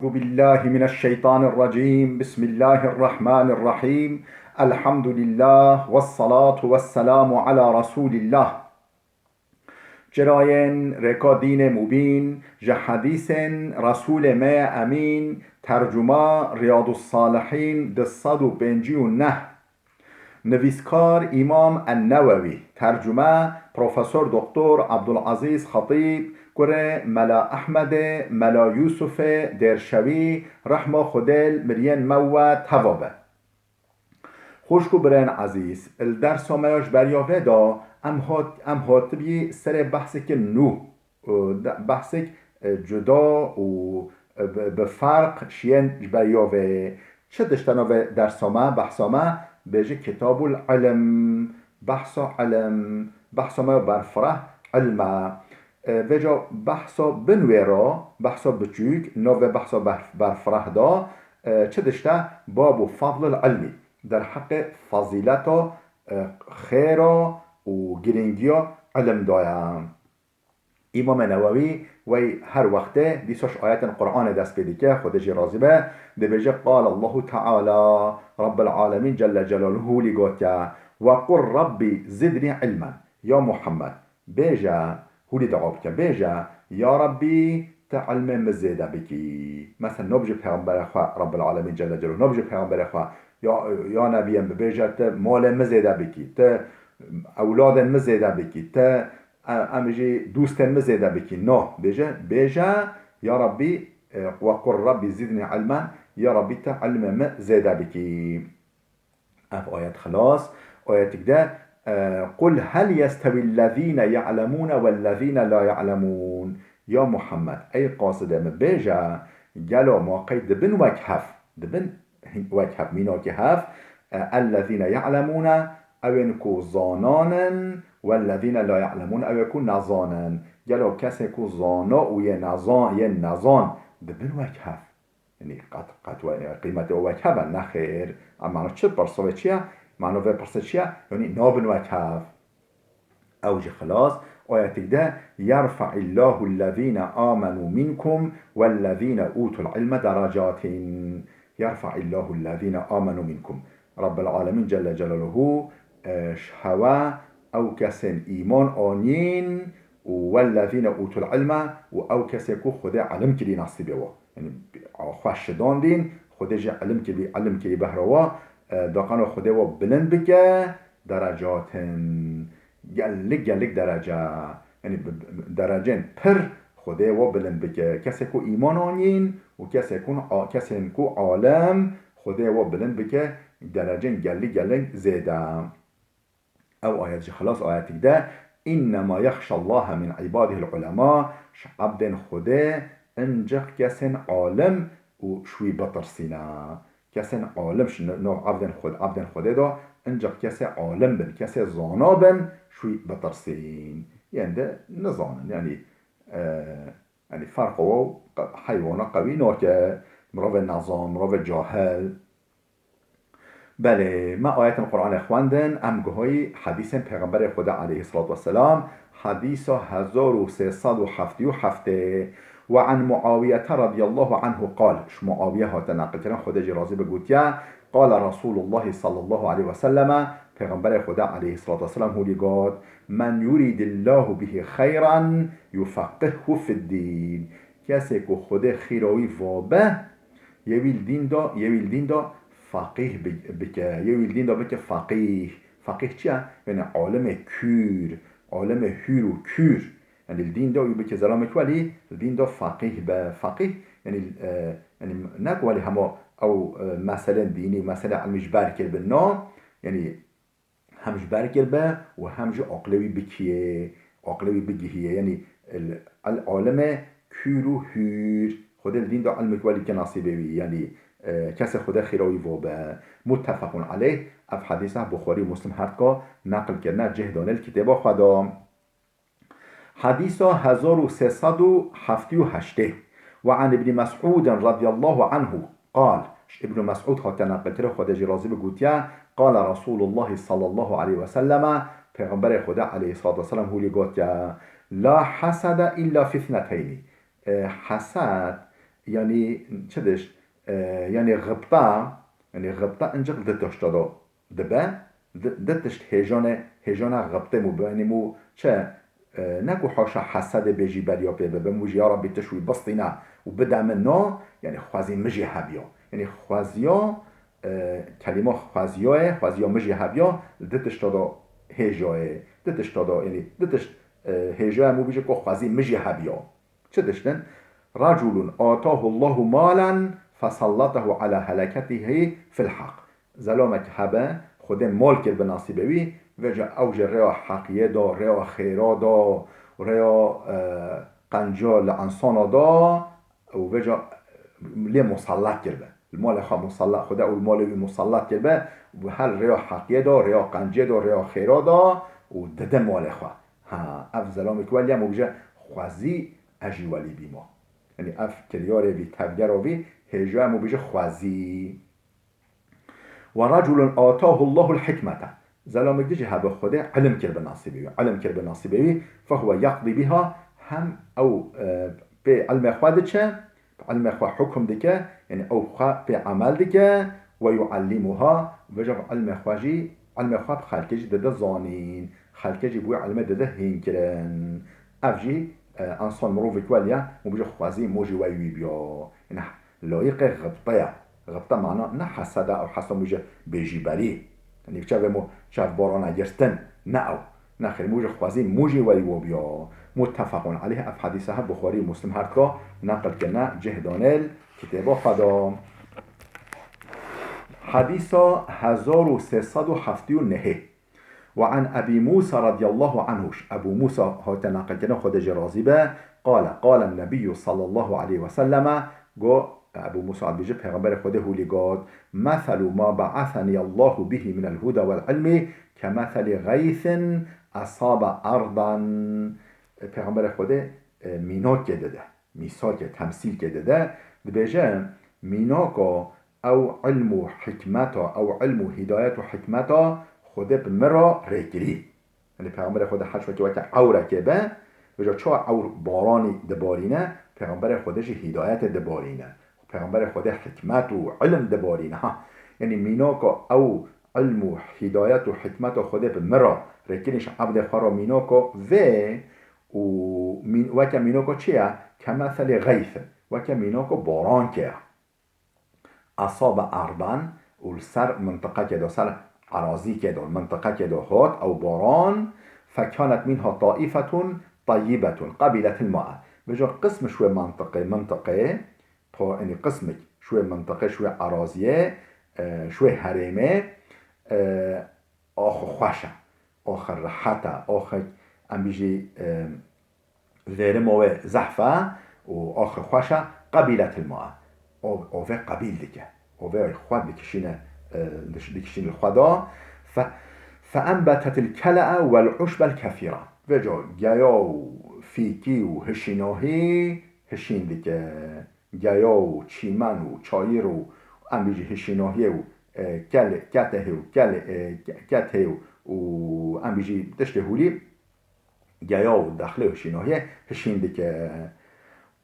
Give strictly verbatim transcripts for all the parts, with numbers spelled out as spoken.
بالله من الشيطان الرجيم. بسم الله الرحمن الرحيم. الحمد لله والصلاة والسلام على رسول الله. Çirayên rêka dînê mubîn, ji hedîsên Resûlê me ye Emîn, tercuma Riyadus Salihîn du sed û pêncî û neh. Nivîskar Îmam En-Newewî, tercume Profesor Doktor Abdulazîz Xetîb, kurê Mela Ehmedê, Mela Yûsufê Dêrşewî, rehma Xwedê li miriyên me we teva be. Xwişk û birên ezîz, li dersa me ya ji beriya vê de em hat-, em hatibî serê behsekî nû, e, de-, behsek, e, cuda û, e, bi, bi ferq şiyên ji beriya vê. Çi dişte navê dersa me, behsa me, bêje Kitabul Ilm, behsa ilm, behsa me ya berfireh ilm e. E, vêca behsa bin wê re, behsa biçûk, navê behsa ber-, berfireh de, e, çi dişte bab û fadlul ilmî, derheqê fezîleta, e, xêra û girîngiya ilim de ye. Îmamê Newewî wey her wextê dîsa ji ayetên Qur'anê dest pê dike, Xwedê jî razî be, dibêje, Qal Allahu Teala, Rabbil Alemîn Celle Celaluhu hûlî gotiye, Ve qul Rabbî zidnî ilmen. Ya Muhammed, bêje, hûlî dua bike, bêje, Ya Rabbî, tu ilmê min zêde bikî. Mesela, nabêje Pêxemberê xwe, Rabbil Alemîn Celle Celaluhu, nabêje Pêxemberê xwe, ya, ya Nebiyê min, bêje, tu malê min zêde bikî, tu ewladên min zêde bikî, tu Em, em jî dostên min zêde bikî. No, bêje, bêje, Ya Rabbî, e, ve qul Rabbî zidnî ilmen, Ya Rabbî, te ilmê min zêde bikî. Ev ayet xilas. Ayetik de, e, Qul hel yestewî lezîne ya'lemûne wellezîne la ya'lemûn. Ya Muhammed, ey qasidê min, bêje, gelo ma qey dibin wek hev? Dibin wek hev, mînakî hev, e, ellezîne ya'lemûne, ew ên ku zanan in, wellezîne la ya'lemûn, ew ê ku nezan in. Gelo kesê ku zana û yê nezan, yên nezan dibin wek hev? Yanî qet, qet we, qîmetê we wek hev e? Nexêr. Em mano çi pirsovê çi ye? Mano vê pirsê çi ye? Yanî nabin wek hev. Ew jî xilas, ayetik de, Yerfa'illahu ellezîne amenû minkum wellezîne utul ilme derecatin. Yerfa'illahu ellezîne amenû minkum. Rabbil Alemîn Celle Celaluhu, e, ji hewe ew kesên îman anîn û wellezîne utul ilme û ew kesê ku Xwedê ilim kirî nasîbê we. Yanî xwe şidandîn, Xwedê jî ilim kirî, ilim kirî behra we, e, daqana Xwedê we bilind bike, derecatin, gelek, gelek derece, yanî bi, bi, derecên pir Xwedê we bilind bike. Kesê ku îman anîn û kesê ku a-, kesên ku alim Xwedê we bilind bike, derecên gelek, gelek zêde. Ew ayet jî xilas, ayetik de, "Innema yexşallahe min ibadihil ulema", ji ebdên Xwedê inciq kesên alim û ji wî bitirsîne. Kesên alim ji nav ebdên Xwed-, ebdên Xwedê de inciq kesê alim bin, kesê zana bin, ji wî bitirsîn. Yên de nizanin, yanî, e, yanî ferqa we û qe-, heywana qewî nake. Mirovê nezan, mirovê cahil. Belê, me ayetên Qur'anê xwendin, em guhayî hedîsên Pêxemberê Xwedê aleyhisselatu vesselam, hedîsa hezar û sê sed û heftê û heftê. Ve an Muawiyete radiyallahu anhu qal, ji Muawiye hate neqilkirin, Xwedê jî razî be, gotiye, Qala Resulullah sallallahu aleyhi ve selleme, Pêxemberê Xwedê aleyhisselatu vesselam hûlî got, Men yuridillahu bihi xeyran yufeqqihhu fiddîn. Kesê ku Xwedê xîra wî vabe, yê wî li dîn de, yê wî li dîn de feqîh bi-, bike, yê wî li dîn de bike feqîh. Feqîh çi ye? Yanî alimê kûr, alimê hûr û kûr. Yanî li dîn de wî bike zelamek welî, li dîn de feqîh be. Feqîh, yanî, e, yanî ne ku welî hema ew, e, meselên dînî û meselên ilmî ji ber kiribin, na, yanî hem ji ber kiribe û hem jî aqilê wî bikiyê, aqilê wî bigihiyê. Yanî el, el alime kûr û hûr. Xwedê li dîn de ilmik welî ke nasîbê wî. Yanî, e, kesê Xwedê xîra wî vo be. Muttefequn aleyh. Ev hedîsa Buxarî û Muslim her dika neqil kirine, cih dane li kitêba xwe de. Hedîsa hezar û sê sed û heftê û heştê. Ve an Îbnî Mes'ûdin radiyallahu anhu qal, ji Îbnî Mes'ûd hate neqilkirin, Xwedê jî razî be, gotiye, Qala Resulullah sallallahu aleyhi ve selleme, Pêxemberê Xwedê aleyhissalatu vesselam hûlî gotiye, La hesede illa fi ithneteyni. E, hesed, yanî çi diş, e, yanî xibta, yanî xibta incik di tişta da dibe, di, di tişt hêjane, hêjana xibtê mû bi, yanî mû çi, e, ne ku haşa hesedê bêjî beriya pê bibe, mû jî ya Rabbî tu ji wî bistîne û bide min, no, yanî xwezî min jî hebiya. Yanî xweziya, e, kelîma xweziya ye, xweziya min jî hebiya, di tişta da hêja ye, di tişta da, yanî di tişt, e, hêja ye, mû bêje ku xwezî min jî hebiya. Çi tişt in? رجل آتاه الله مالا فسلطه على هلكته في الحق. Zelamek hebe, Xwedê mal kir bi nasîbê wî, vêca ew ji rêya heqiyê da, rêya xêra da, rêya, e, qenciya li insana da û vêca lê musallat kiribe. Li malê xwe musallat, Xwedê ew li malê wî musallat kiribe, û her rêya heqiyê da, rêya qenciyê da, rêya xêra da û dide malê xwe. Ha, ev zelamekî welî ye, mû bêje xwezî ez jî welî bîma. Yanî ev kiryarê vî, tevgera vî, hêja ye, mû bêje xwezî. ورجل آتاه الله الحكمة. Zelamek din jî hebe Xwedê ilim kir bi nasîbê wî. Ilim kir bi nasîbê wî. فهو يقضي بها. Hem ew, e, pê ilmê xwe diçe, bi ilmê xwe hukm dike, yanî ew xwe pê emel dike. ويعلمها. Vêca bi ilmê xwe jî, ilmê xwe bi xelkê jî dide zanîn. Xelkê jî bi wî ilmê dide hîn kirin. Ev jî, e, insan mirovek welî ye, mû bêje xwezî mû jî wey wî biya. Yanî Layiqê xibte ye. Xibte mana ne hesed e, ew hesed mû ji bêjîberî. Yanî çavê mû çavborana girtin. Ne ew. Nexêr, mû ji xwezî mû jî wey wo biya. Muttefaqun aleyh, ev hedîse he Buxarî û Muslim her dika neqil kirine, cih danê li kitêba xwe de. Hedîsa hezar û sê sed û heftê û nehê. وعن أبي موسى رضي الله عنه، Ebû Mûsa hate neqilkirin, Xwedê jê razî be, قال، قال النبي صلى الله عليه وسلم، got, Ebû Mûsa dibêje, Pêxemberê Xwedê hûlî got, مثل ما بعثني الله به من الهدى والعلم كمثل غيث أصاب أرضا. Pêxemberê Xwedê, e, mînakê dide. Mîsalkê, temsîlkê dide, dibêje, mînaka ew ilm û hikmeta, ew ilm û hidayet û hikmeta Xwedê bi min re rêkirî. Yanî Pêxemberê Xwedê her wekî weke ewrekê be, vêca çawa ewr baranî dibarîne, Pêxemberê Xwedê jî hidayetê dibarîne. Pêxemberê Xwedê hikmet û ilm dibarîne. Ha, yanî mînaka ew ilm û hidayet û hikmeta Xwedê bi min re rêkirî, ji ebdê xwe re mînaka vê û mîn-, weke mînaka çi ye? Kemeselê xeysin. Weke mînaka barankê ye. Asabe erdan û li ser mintiqekê de, ser erazîkê de, mintiqekê de hat ew baran, fekanet minha taifetun tayyibetun qabiletil mae. Vêca qism ji wê mintiqê, mintiqê, pa-, yanî qismek ji wê mintiqê, ji wê eraziyê, e, ji wê herêmê, e, axwe xweş e, axwe rehet e, axwe, em bijî, e, vêrima wê zehf e û axwe xweş e, qebîletil mae. Ov-, ovê qebîl dike. Ovê xwe dikişîne, e, diş-, dikişîne li xwe de. Fe-, feenbetetil kele'e wel uşbel kefîra. Vêca geya û fîkî û hişînahî hişîn dike. Geya û çîmen û çayir û em bijî hişînahiyê û, e, kel, ketehê û kel, e, ke-, kethê û, û em bijî tiştê hûlî geya û dexlê û hişînahiyê hişîn dike.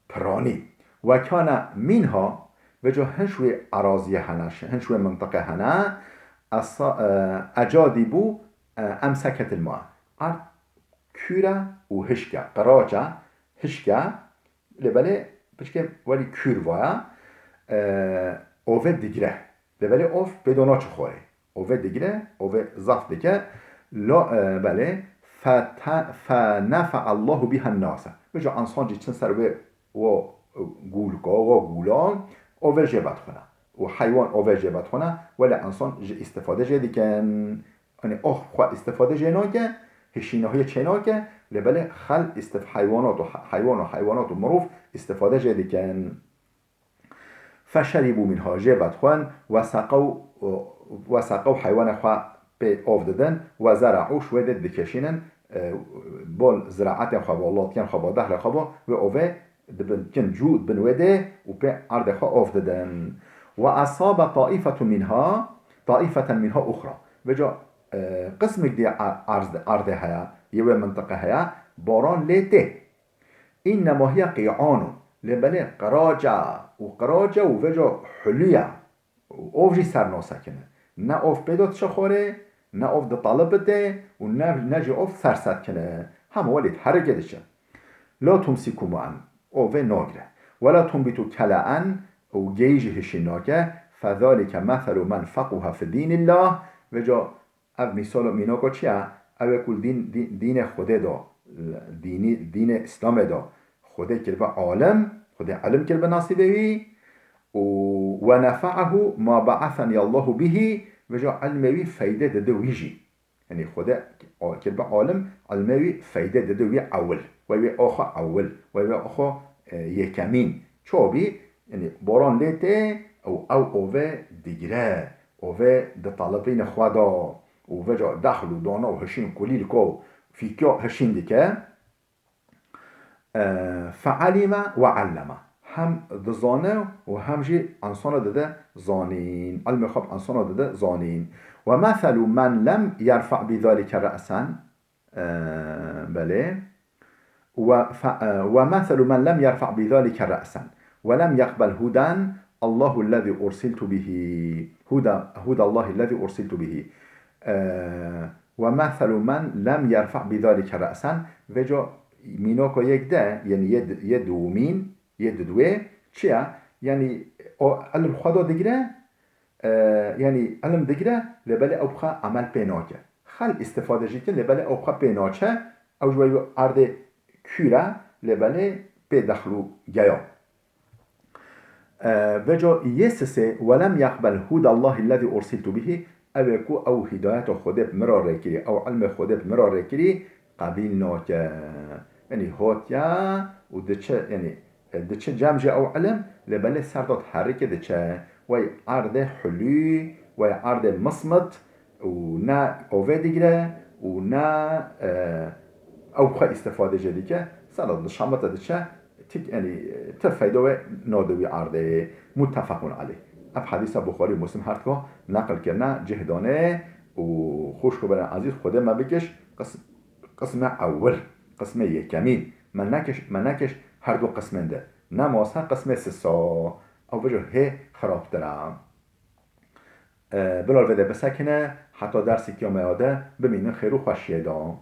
Piranî. Wekane mînha, vêca hin ji wê eraziyê hene, hin ji wê mintiqê hene, esa-, e, ecadî bû, e, emseketil ma. Erd kûr e û hişk e, qiraç e, hişk e, lê belê piçkê welî kûr vaya, e, ovê digire. Lê belê ov pê do naçe xwarê. Ovê digire, ovê zaf dike. La, e, belê, fete-, fenefe'allahu biha nase. Vêca ensan jî çin ser wê, wo, e, gûlka, wo gûla, ovê jê vedixwine. Û heywan ovê jê vedixwine, welê ensan ji îstifade jê dikin. Yanî, oh, xwe îstifade jê nake, hişînahiyê çê nake, lê belê xel îstif-, heywanat û he-, heywan û heywanat û mirov îstifade jê dikin. Feşerîbû mînha, jê vedixwin, weseqew, weseqew heywanê xwe pê ov didin, wezera'û, ji wê dê dikişînin, e, bol ziraetên xwe bo, lotiyên xwe bo, dehrê xwe bo, wê ovê dibin kin cû, dibin wê dê û pê erdê xwe ov didin. Ve esabe taifetun mînha, taifeten mînha uxra. Vêca, e, qismek diye a-, arz-, erdê heye, yê wê mintiqe heye, baran lê tê. Înnema hiye qî'anun. Lê belê qiraca û qiraca û veco hulûya û ov jî ser nasekine. Ne ov pê de diçe xwarê, ne ov ditalibite û ne, ne jî ov ser sedkine. Hema welê diherike diçe. La tumsiku ma'en, ovê nagire. Wela tunbitu kele'en, û geyî jî hişîn nake. Fezalike meselu men fekuhe fi dînillah. Veco ev mîsalo mînako çi ye? Ew ê ku li dîn, dî-, dînê Xwedê de, dînî, dînê Îslamê de Xwedê kiribe alim, Xwedê ilim kiribe nasîbê wî û we nefe'ehu ma ba'aseniyallahu bihî, veco ilmê wî feyde dide wî jî. Yanî Xwedê kiribe alim, ilmê wî feyde dide wî ewil. Wey wê oxo ewil, wey wê oxo, e, yekemîn. Ço bî, yanî boran lê tê û ew ove digire, ove ditalibîne xwe da û veca dexl û dana û hişîn kulî li ko fîkyo hişîn dike. E, fe'alime ve alleme. Hem dizane û hem jî insana dide zanîn. Ilmê xwe bi insana dide zanîn. Ve meselu men lem yerfe' bi zalike re'sen. E, belê. Ve fe-, e, ve meselu men lem yerfe' bi zalike re'sen. Ve lem yeqbel huden Allahu lezî ursiltu bihî. Huda, hudallahi lezî ursiltu bihî. E, ve meselu men lem yerfe' bi zalike re'sen. Veco mînoko yek de, yanî yê, yê dûmîn, yê didwê, çi ye? Yanî o ilim xwe da digire, e, yanî ilim digire, lê belê ew bi xwe emel pê nake. Xel îstifade jî dikin, lê belê ew bi xwe pê naçe, ew ji wê erdê kûr e, lê belê pê dexl û geya. E, veco yê sisê, "Welem yaqbel hudallahi lezî ursiltu bihî", ew ê ku ew hîdayeta Xwedê bi min re rêkirî, ew ilmê Xwedê bi min re rêkirî, qebîl nake. Yanî hotiya û diçe, yanî, e, diçe cem jî ew ilim, lê belê ser de diherike diçe. Wey erdê hulû, wey erdê mismit, û ne ovê digire û ne, e, ew xwe îstîfade jê dike, sala dişamete diçe, tik, yanî, ti feyda wê nade wî erdê. Muttefaqun aleyh. Ev hedîsa Buxarî û Muslim her diha neqil kirine, cih dane û xwişk û birayên ezîz Xwedê me bikiş qis-, qismê ewil, qismê yekemîn. Me nekiş, me nekiş her du qismên de. Ne masa qismê sisa. Ew vejo hê xirabtir e. E, bila li vê de bisekine, heta dersê kiya me ya de bimînin xêr û xweşiyê de.